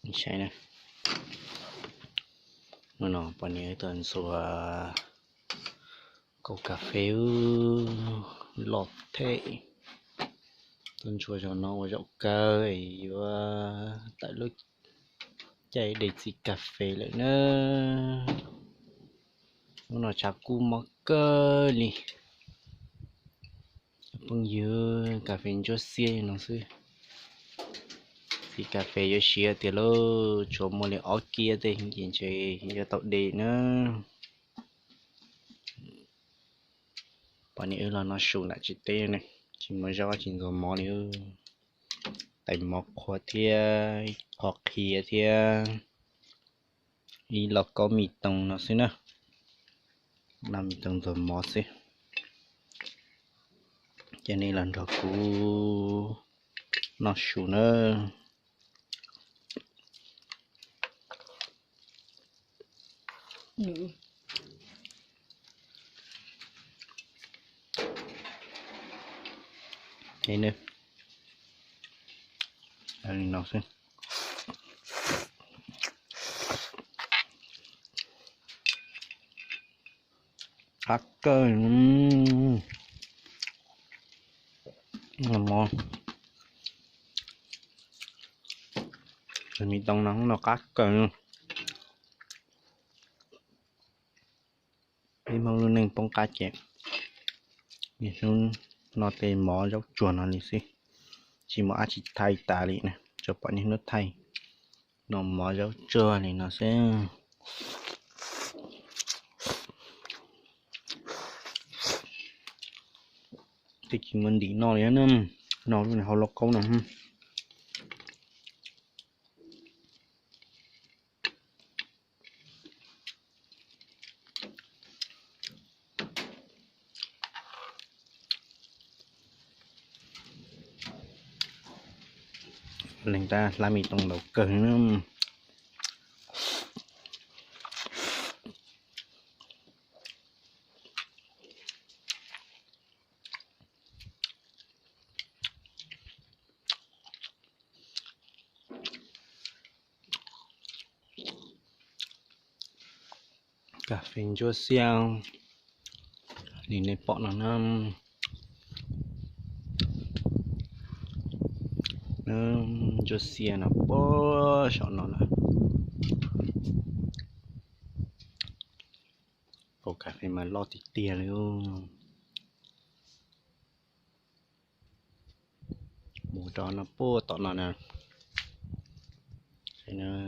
Saib na, hnub no poj niam tuaj ntxuav kaus kas fes loj thej. Tuaj ntxuav zaum no ua zaum kawg es yuav tawm lub caij de txiv kas fes lawm na. Hnub no tshav kub mob kawg li. Phooj ywg, kas fes ntsuab xiab li no xwb. Txiv kas fes yuav siav tiag lauj, tshuav muaj li ob kiab tej ces ntshe yuav tau de na. Poj niam wb los noj su nram tsev teb ne, tsis muaj zaub tsis ntxuag mov li. Tais mov qhuav thiab, qhov qhiav thiab, ib lauj kaub me tooj no xwb na. Lauj me tooj ntxuag mov xwb. Ces nej los nrog kuv noj su na. Li no xwb. Qab kawg. Tais me tooj no no qab kawg. Peb Hmoob lub neej poob qab ces niaj hnub noj tej mov zaub tsuag no li xwb, tsis muaj dab tsi thaij tas li na, tsuas pom niaj hnub thaij noj mov zaub tsuag li no xwb. Twb tsis muaj ntim noj li na, noj lub niag hauv lauj kaub no. Leej tab hlab me tooj ntau kawg na. Kas fes ntsuab xiab li nej pom no na. Ntsuab xiab no puag saum no na. Kaus kas fes mas loj tiag tiag li. Mus rau no puag tom no na.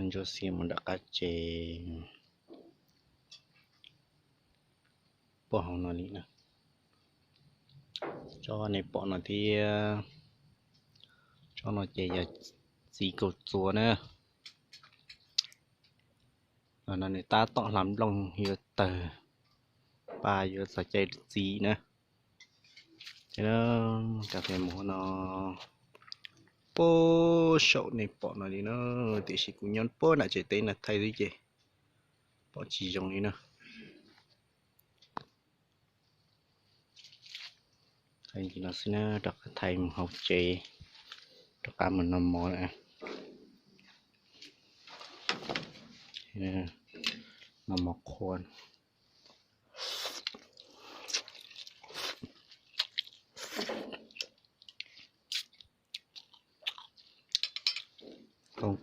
Ntsuab xiab mus nram qab tsev puag hauv no li na. Tsob nej pom no thiab, tsob no ces yog txiv kaus txuas na. Los no nws tab tom hla nplooj yuav tawg, pab yuav txog caij txiv na. Ces kas fes mus no puag saum nej pom no li na, tiam sis kuv nyob puag nram tsev teb no thaij xwb ces pom tsis zoo li na. Thaij li no xwb na, rov qab thaij mus hauv tsev, rov qab mus noj mov lawm. Noj mov qhua.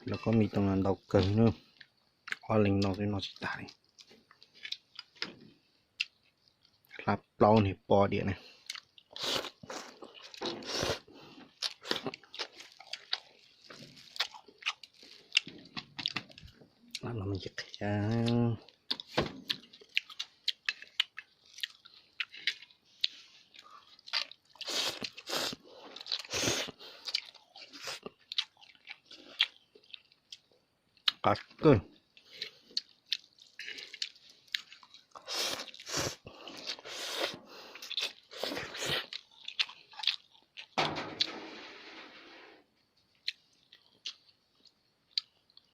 Lauj kaub me tooj no ntau kawg na, ob leeg no twb noj tsis tag li. Hlab plaub niag pob diam na. Qab kawg.